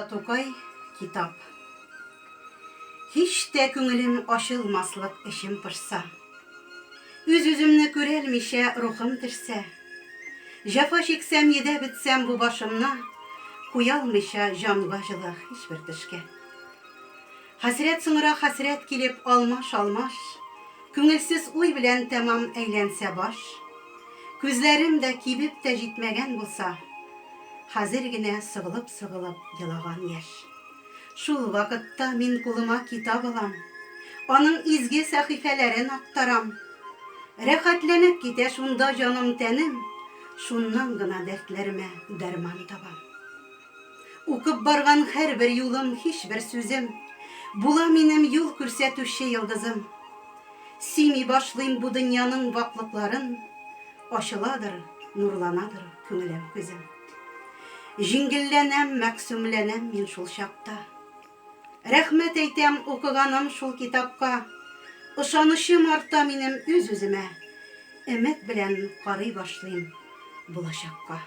Тукай, китап. Һич тә күңелем ачылмаслык эчем пошса. Үз-үземне күрәлмичә рухым төшсә. Җәфа чиксәм, йөдәп бетсәм бу башымны, Куялмыйча җанга җылы һичбер төшкә. Хәсрәт соңра хәсрәт килеп алмаш-алмаш, Күңелсез уй белән тәмам әйләнсә баш. Күзләрем дә кибеп тә җитмәгән булса, Хәзер генә сыгылып-сыгылып елаган яшь. Шул вакытта мин кулыма китап алам, Аның изге сәхифәләрен актарам. Рәхәтләнеп китә шунда җаным-тәнем, Шуннан гына дәртләремә дәрман табам. Укып барган һәрбер юлым, һичбер сүзем, Була минем юл күрсәтүче йолдызым. Сөйми башлыйм бу дөньяның ваклыкларын, Ачыладыр, нурланадыр күңелем, күзем. Җиңгелләнәм, мәгъсүмләнәм мин шул чакта. Рәхмәт әйтәм укыганым шул китапка. Ышанычым арта минем үз-үземә. Өмет белән карый башлыйм булачакка.